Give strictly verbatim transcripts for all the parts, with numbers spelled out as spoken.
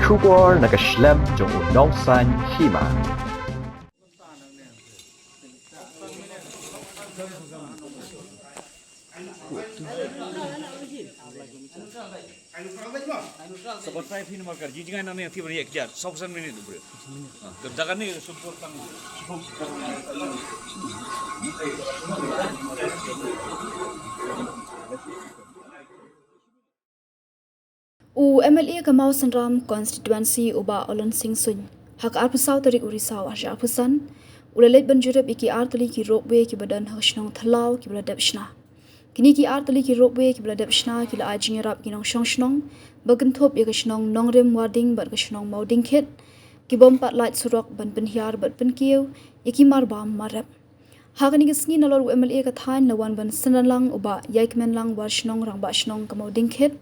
Khubor na ka shlem jong u nongsaiñ hima. Sabatai phi namar ka jingjngai nangne, phi ban ïa kjat, saw phew san minit u briew. Ah, ka dagan ne sum por tang. U M L A ka Mawsynram constituency u Bah Ollan Sing Suin, ha ka arphew saw tarik u Risaw arhajar arphew san, u la leit ban jurip ïa ki artylli ki ropeway kiba don ha ka shnong Thlaw kiba la dep shna. Kine ki artylli ki ropeway kiba la dep shna ki la ai jingïarap ki nongshong shnong ba kynthup ïa ka shnong Nongrim Warding bad ka shnong Mawdingkhit, ki bym pat lait surok ban pynhiar bad pynkiew ïa ki marbam marep. Ha kane ka sngi nalor u M L A ka thaiñ la wan ban synran lang u Bah Ïaikmenlang Warshnong, Rangbah Shnong ka Mawdingkhit,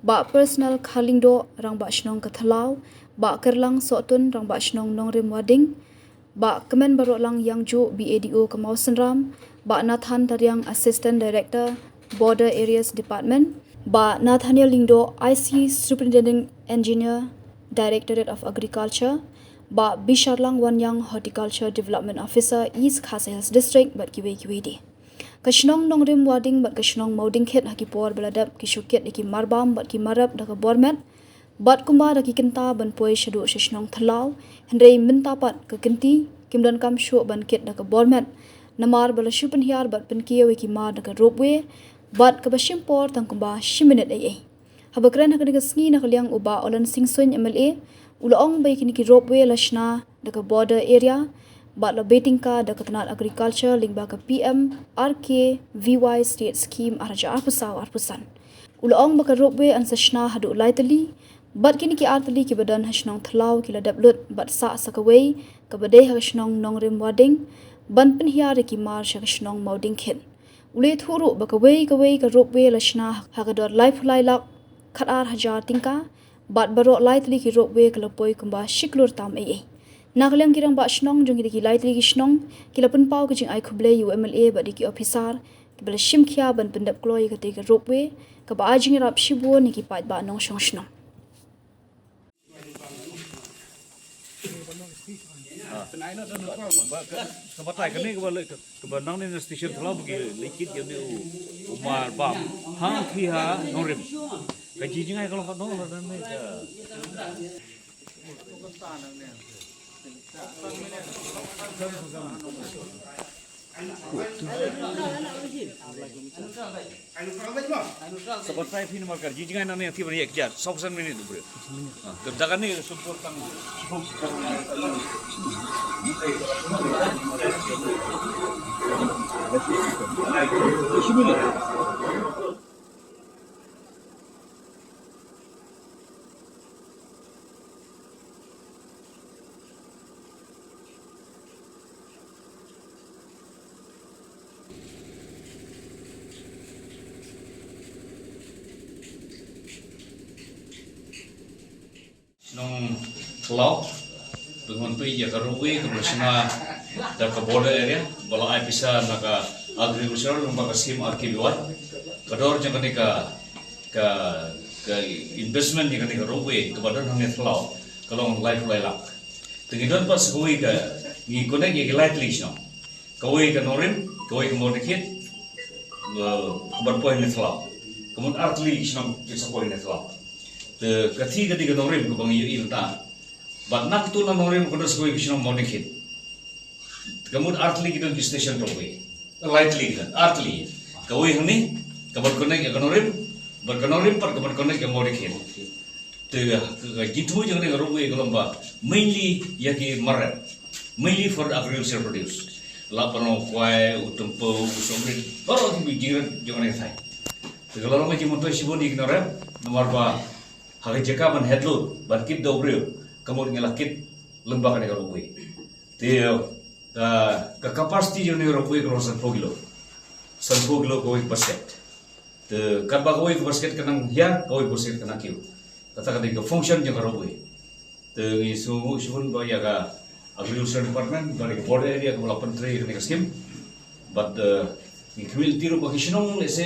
Bah Personal Kharlyngdoh, Rangbah Shnong ka Thlaw, Bah Kyrlang Sohtun, Rangbah Shnong Nongrim Warding, Bah Kmen Barohlang Ïangjuh, B A D O ka Mawsynram, Bah Nathan Tariang, Assistant Director, Border Areas Department, Bah Nathaniel Lyngdoh, I C Superintendent Engineer, Directorate of Agriculture, Bah Bisharlang Wanniang, Horticulture Development Officer, East Khasi Hills District, bad kiwei kiwei de. Ka shnong Nongrim Warding bad ka shnong Mawdingkhit ha ki por ba la dep ki shu kit ïa ki marbam bad ki marep da ka bor met, bad kumba da ki kynta ban poi shaduh sha shnong Thlaw, hynrei mynta pat ka kynti kim donkam shuh ban kit da ka bor met, namar ba la shu pynhiar bad pynkiew ïa ki mar da ka ropeway, bad kaba shim por tang kumba shi minit ei ei. Haba kren ha kane ka sngi na ka liang u Bah Ollan Sing Suin M L A, u la ong ba ïa kine ki ropeway la shna da ka border area, bad la bei tyngka da ka tnat agriculture lyngba ka P M R K V Y State Scheme arhajar arphew saw arphew san. U la ong ba ka ropeway yn sa shna haduh lai tylli, bad kine ki artylli kiba don ha shnong Thlaw ki la dep lut bad sah sa kawei kaba dei ha ka shnong Nongrim Warding, ban pynhiar ïa ki mar sha ka shnong Mawdingkhit. U la ïathuh ruh ba kawei kawei ka ropeway la shna ha ka dor laiphew lai lak khatar hajar tyngka, bad baroh lai tylli ki ropeway ka la poi kumba shi klur tam ei ei. Na ka liang ki rangbah shnong jong kita ki lai tylli ki shnong ki la pynpaw ka jingai khublei ïa u M L A bad ïa ki ophisar kiba la shim khia ban pyndep kloi ïa katei ka ropeway, kaba ai jingïarap shibun ïa ki paidbah nongshong shnong. Ah. Ba ka, ka batai kane kaba leh, ka, kaba nangne na station Thlaw ba ki leit kit ïa une u, u marbam. Hangtei ha Nongrim. Ka jingjngai ka long katno lada ne ka. Sabatai phi namar ka jingjngai nangne, phi ban ïa kjat, saw phew san minit u briew. Ah, ka dagan ne sum por tang. Shnong Thlaw, pynwan pynïaid ïa ka ropeway kaba la shna da ka border area, ba la ai pisa na ka agriculture lyngba ka scheme R K V Y. Ka dor jong kane ka, ka, ka investment ïa kane ka ropeway kaba don hangne Thlaw ka long laiphew lai lak. Te ngi don pat sa kawei ka, ngi connect ïa ki lai tylli ki shnong. Kawei ka Nongrim, kawei ka Mawdingkhit, eh, ka ban poi hangne Thlaw. Ka mut ar tylli ki shnong ki sa poi hangne Thlaw. Te ka thik ka dei ka Nongrim kaba ngi ïohi mynta. Bad na kata na Nongrim ka don sa kawei ka shnong Mawdingkhit. Ka mut ar tylli ki don ki station ropeway. Lai tylli ki don, ar tylli. Kawei hangne, ka ban connect ïa ka Nongrim, bad ka Nongrim pat ka ban connect ïa Mawdingkhit. Te ka, ka, ka jingthmu jong kane ka ropeway ka long ba mainly ïa ki mar rep, mainly for the agricultural produce. La pynlong u kwai, u tympew, u songrit, baroh ki jingrep jong kane ka thaiñ. Te ka la long ka jingmyntoi shibun ïa ki nongrep, namar ba ha ka jaka ban head load, ban kit da u briew, ka mut ngi la kit lyngba kane ka ropeway. Te ka, ka capacity jong kane ka ropeway ka long sanphew kilo. Sanphew kilo kawei ka basket. Te katba kawei ka basket ka nang hiar, kawei ka basket ka nang kiew. Kata ka dei ka function jong ka ropeway. Te ngi sngewbha shibun ba ïa ka Agriculture Department bad ïa ka border area kaba la pyntrei ïa kane ka scheme. Bad, eh, ngi khmih lynti ruh ba ki shnong lehse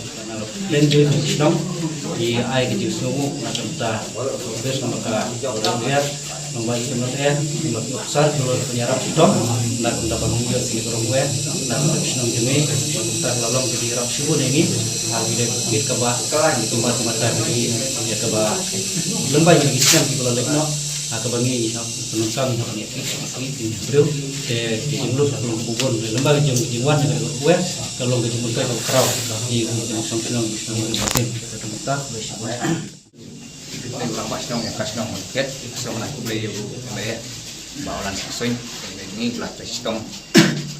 na la plen jong ki shnong, ki ai ka jingsngewnguh na ka bynta ka office namar ka Longbar Jymmang eh, namar ki officer ki long ban ïarap shitom na ka bynta ban ïoh kine ki rong weh na ka bynta ki shnong jong ngi, na ka bynta ka la long ka jingïarap shibun ïa ngi ha ki dei kit kaba kumba kumta ka dei ïa kaba lymbai ïa ki shnong kiba la leit noh ha kaba ngi ngi hap pynlong kam ngi hap ngi ki ki ki briew te ki jinglut ka long ka bubun lymbai ka jong ka jingwan ka long ka weh ka long ka jingmyntoi ka khraw ïa ki shnong shnong ki shnong ka bynta Khublei u rangbah shnong ïa ka shnong Mawkyrwat, shnong na khublei ïa u M L A ba u Lan Sing Suin, ni la pei shtong.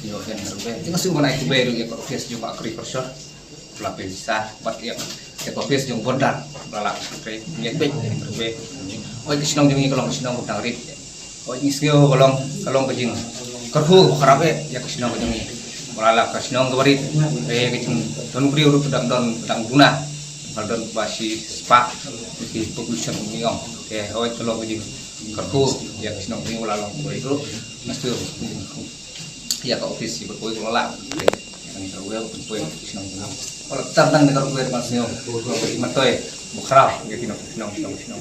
Ïa u Hen Rube. Nga shu ban ai khublei ruh ïa ka office jong ka Agriculture. La pei sa bad ïa ka office jong Border. La la pei ïa pei Hen Rube. Oi ka shnong jong ngi ka long ka shnong ka dang rit. Oi ngi sngew ka long ka long ka jing. Ka rhu ka rap eh ïa ka shnong ka jong ngi. Ba la la ka shnong ka barit. Eh ka jing don briew ruh dang don dang duna. Kal don ba shi spah ki population ni ong. Te hoi ka long ka jing kyrkhu ïa ka shnong ni wala long ka ri ruh. Master ïa ka office ïa ka koi ka la. Te ka ni ka ruh ka poi ka shnong ni. Wala tar dang ni ka ruh ka shnong. Ka matoi bukhraw ïa ki nong shnong shnong shnong.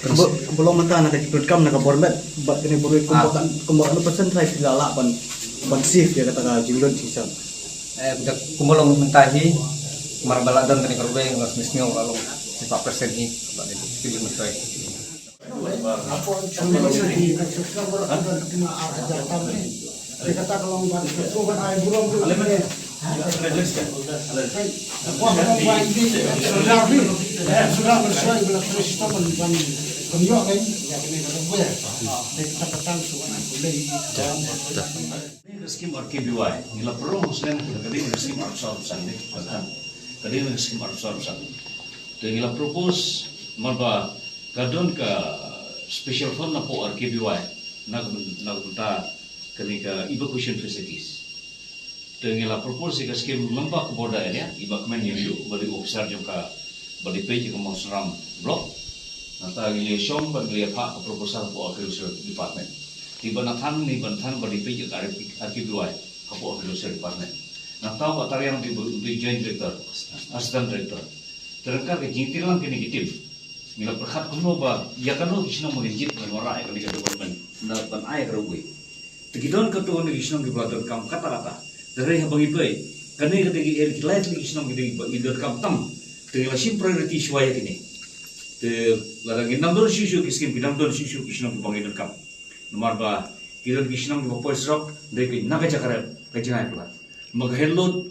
Ka ba long mynta na ka jingpynkam na ka bor met bad kane bor met kumba kan kumba kan percent trai phi la lah ban ban save ïa kata ka jingdon shisha. Eh, da kumba long mynta hi, mar ba la don kane ka ruwei, nga sngew la long, ni pa persen hi, ba ni, ki lim toi. Ka skim R K B Y, ngi la pynrung snem, ka dei ka skim arphew saw arphew san, ka dei ka skim arphew saw arphew san. Te ngi la propose, mar ba ka don ka special fund na poh R K B Y, na ka, na ka bynta kane ka evacuation facilities. Te ngi la propose ïa ka skim lyngba ka border area, i Bah Kmen Ïewdiah, ba dei officer jong ka, ba dei peit ïa ka Mawsynram block. Nangta ngi la shong bad ngi la phah ka proposal hapoh Agriculture Department. Te i Bah Nathan, i Bah Nathan ba dei peit ïa ka R K B Y hapoh Agriculture Department. Nangta u Bah Tariang, ba dei Joint Director, Assistant Director. Te ryngkat ka jingïatrei lang kine ki team, ngi la pyrkhat kumno ba ïa kano ki shnong ba ngin jied ban wanrah ïa kane ka development, na ban ai ka ruwei. Te ki don katto katne ki shnong kiba la donkam katta katta. Te hynrei haba ngi peit, kane ka dei ki area, ki lai tylli ki shnong ki dei ba ki donkam tam. Te ngi la shim priority shuwa ïa kine. Te lada ngin nang don shuh shuh ki skim, ki nang don shuh shuh ki shnong kiba ngi donkam. Namar ba ki don ki shnong kiba poi surok, hynrei na ka jaka rep ka jingai palat. Ma ka hand load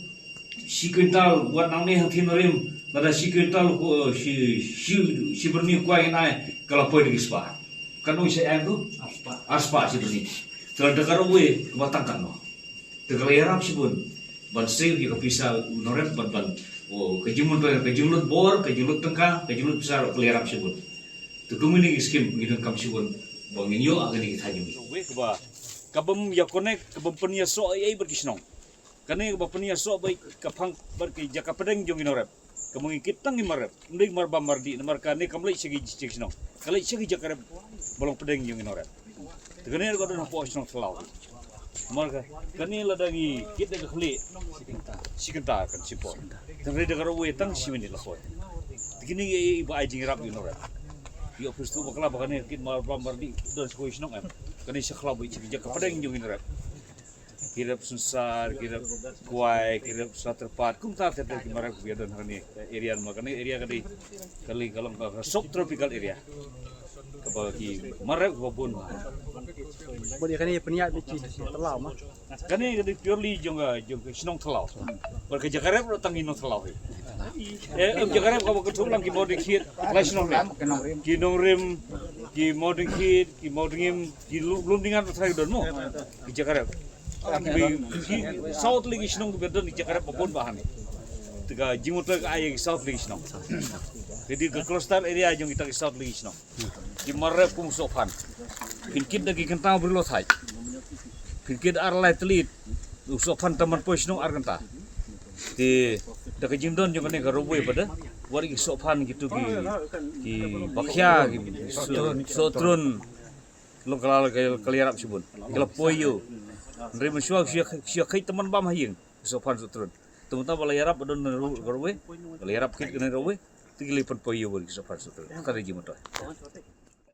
shi kwintal, wat nangne hangtei nongrim, lada shi kwintal, uh, shi, shi, shi byrni kwai ngin ai, ka la poi da ki spah. Katno ngi sa ai tu? Ar spah. Ar spah shi byrni. Te lada ka ruwei kaba tang katno? Te ka la ïarap shibun ban save ïa ka pisa u nongrep, ban, ban, oh, ka jingmyntoi, ka jinglut bor, ka jinglut tyngka, ka jinglut pisa ruh ka la ïarap shibun. Te kumne ki skim ngi donkam shibun ba ngin ïoh ha kine ki thaiñ jong ngi. Ruwei kaba, kabym ïa connect, kabym pynïasoh ei ei bad ki shnong. Kane kaba pynïasoh bad ka phang bad ki jaka pdeng jong ki nongrep. Kaba ngi kit tang ki mar rep. Ym dei mar bam mar dih, namar kane kam leit sha ki, sha ki shnong. Ka leit sha ki jaka rep ba long pdeng jong ki nongrep. Te kane ka don hapoh shnong Thlaw. Namar ka, kane lada ngi kit da ka khlieh, shi kynta kan shi por. Te hynrei da ka ruwei tang shi minit la poi. Te kine ki ba ai jingïarap ïa ki nongrep. Ïoh phi sngewthuh bakla ba kane kit mar bam mar dih, don sha ki shnong em. Kane sha Thlaw bad sha ki jaka pdeng jong ki nongrep. Ki rep synsar, ki rep kwai, ki rep sa tyrpad, kumta ter ter ki mar rep kiba don ha kane area, ma kane area ka dei, ka long ka subtropical area. Kaba ki mar rep kiba bun. Bad ïa kane pynïaid beit ki Thlaw ma. Kane ka dei purely jong ka, jong ka shnong Thlaw. Bad ka jaka rep ruh tang ki nong Thlaw hi. Eh, em jaka rep kaba kynthup lang ki Mawdengkhied, lai shnong rep. Ki Nongrim, ki Mawdengkhied, ki Mawdengim, ki Lu-, Lumdingan ruh trai ka don mo. Ki jaka rep. Ki, ki saw tylli ki shnong kiba don ki jaka rep ba bun bha hangne. Te ka jingmyntoi ka ai ïa ki saw tylli ki shnong. Ka dei ka cluster area jong kita ki saw tylli ki shnong. Ki mar rep kum u Sohphan. Phin kit da ki kynta u briew la thait. Phin kit ar lai tylli u Sohphan tang ban poi shnong ar kynta. Te da ka jingdon jong kane ka ruwei pat de, wat ki Sohphan kito ki, ki bakhia, ki Soh-, Sohtrun. Long ka la, ka la ïarap shibun. Ki la poi ïew. Hynrei mynshuwa shu ïa, shu ïa khait tang ban bam ha ïing. Sohphan Sohtrun. Te mynta ba la ïarap ba don ka ruwei, ba la ïarap kit kane ka ruwei, te ki la pynpoi ïew bad ki Sohphan Sohtrun. Ka dei jingmyntoi.